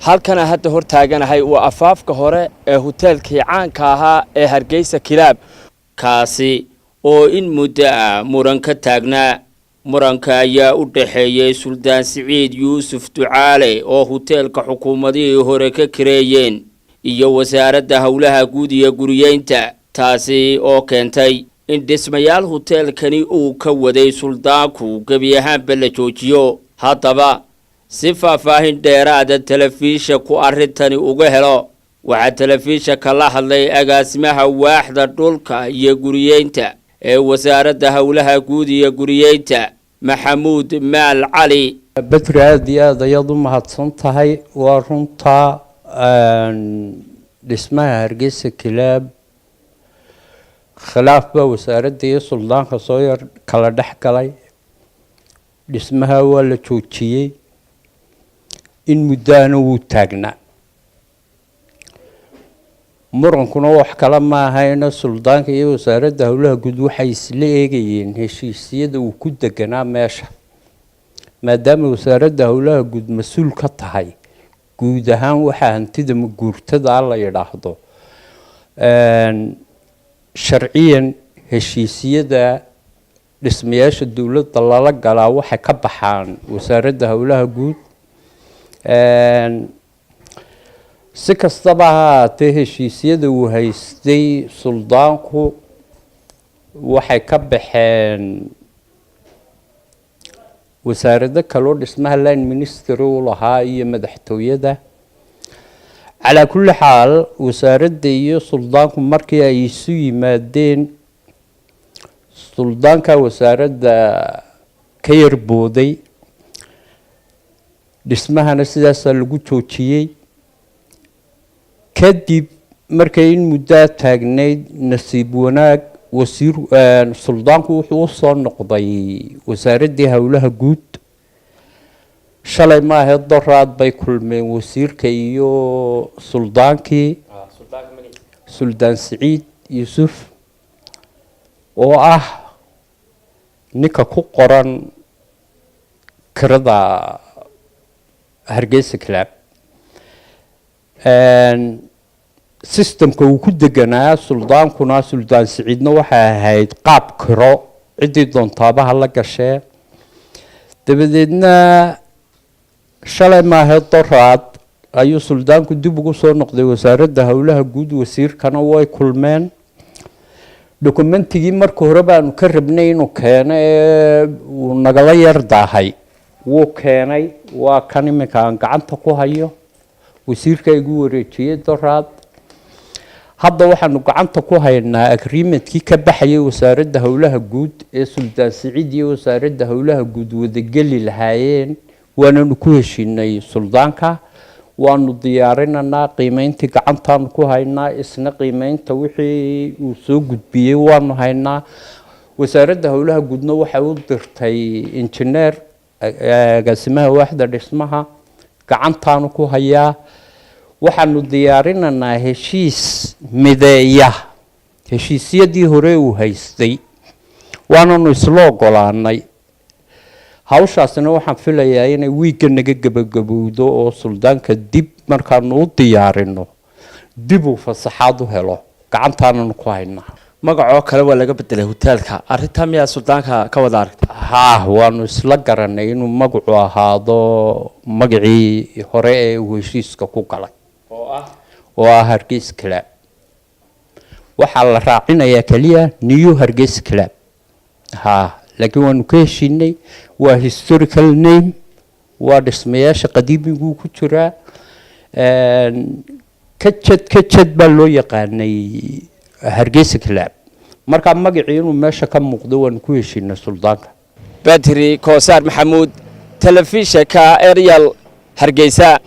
Halkana hadda hor taaganahay waa afaafka hore ee huteelkii caanka ahaa ee Hargeysa Club, kaasi oo in muddo ah muran ka taagnaa. Muranka ayaa u dhaxeeyey Suldaan Siciid Yuusuf Ducaale oo huteelka xukuumadihii hore ka kareeyeen iyo Wasaaradda Howlaha Guud iyo Guriyeynta, taasi oo keentay in dhismayaal huteelkani uu ka waday suldaanku gebi ahaanba la joojiyo. Haddaba, si faahfaahin dheeraada telefishanku arrintani uga helo, waxaa telefishanka la hadlay agaasimaha waaxda dhulka iyo guriyeynta ee Wasaaradda Howlaha Guud iyo Guriyeynta, Maxamuud Maal Cali. Bedri, aada iyo aada ayaad u mahadsan tahay. Waa runtaa, dhismaha Hargeysa Club khilaaf baa wasaaradda iyo suldaanka soo yar kala dhex galay. Dhismaha waa la joojiyey, in muddaana wuu taagnaa. Murankuna wax kale ma ahayna, suldaanka iyo Wasaaradda Howlaha Guud waxay isla eegayeen heshiisyada uu ku deganaa meesha, maadaama Wasaaradda Howlaha Guud mas-uul ka tahay guud ahaan waxaa hantida maguurtada la yidhaahdo. Sharciyan, heshiisyada dhismayaasha dowladda lala galaa waxay ka baxaan Wasaaradda Howlaha Guud. Si kastaba ha ahaatee, heshiisyada uu haystay suldaanku waxay ka baxeen wasaarado kaloo dhismaha line ministry u lahaa iyo madaxtooyada. Calaa kulli xaal, wasaaradda iyo suldaanku markii ay isu yimaadeen, suldaanka wasaaradda ka yarbooday, dhismahana sidaasaa lagu joojiyey. Kadib markay in muddaa taagnayd, nasiib wanaag, wasiir suldaanku wuxuu usoo noqday Wasaaraddii Howlaha Guud. Shalay maahe, doraad bay kulmeen wasiirka iyo suldaankii, Suldaan Siciid Yuusuf, oo ah ninka ku qoran kirada Hargeysa Club. Systemka uu ku deganaa suldaankuna, Suldaan Siciidna, waxay ahayd qaab kiro, ciddii doontaabaha la gashee. Dabadeedna shalay maahe, doraad ayuu suldaanku dib ugu soo noqday Wasaaradda Howlaha Guud. Wasiirkana way kulmeen. Documentigii marka hore baanu ka rabnay inuu keeno ee uu nagala yar daahay wuu keenay. Waa kan iminka aan gacanta ku hayo, wasiirka igu wareejiyey doraad. Hadda waxaanu gacanta ku haynaa agreementkii ka baxayay Wasaaradda Howlaha Guud ee Suldaan Siciid iyo Wasaaradda Howlaha Guud wadageli lahaayeen. Waananu ku heshiinay suldaanka, waanu diyaarinanaa, qiimeyntii gacantaanu ku haynaa, isna qiimeynta wixii uu soo gudbiyey waanu haynaa. Wasaaradda Howlaha Guudna waxay u dirtay injineer, agaasimaha waaxda dhismaha gacantaanu ku hayaa. Waxaanu diyaarinanaa heshiis mideeya heshiisyadii hore uu haystay, waananu isla ogolaanay. Hawshaasina waxaan filayaa inay wiigga naga gebagabowdo oo suldaanka dib markaanu u diyaarino dib uu fasaxaad u helo. Gacantaananu ku haynaa. Magacoo kale waa laga bedelay hoteelka, arrintaa miyaa suldaanka ka wada aragtay? Haa, waanu isla garanay inuu magacu ahaado magacii hore ee uu heshiiska ku galay, oo ah Hargeysa Club. Waxaa la raacinayaa keliya New Hargeysa Club. Ha, laakiin waanu ka heshiinay. Waa historical name, waa dhismayaasha qadiimiguu ku jiraa. Ka jad ka jad baa loo yaqaanay Hargeysa Club. Markaa magacii inuu meesha ka muuqdo waanu ku heshiinay suldaanka. Badri Koosaar Maxamuud, telefishanka Eryal, Hargeysa.